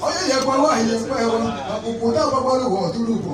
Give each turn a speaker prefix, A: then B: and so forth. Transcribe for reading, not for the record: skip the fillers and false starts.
A: Onye yekwa nwaanyị yekwa ewa, akwụkwọ ụda gbagbara ụwa ọtụrụ ụgbọ.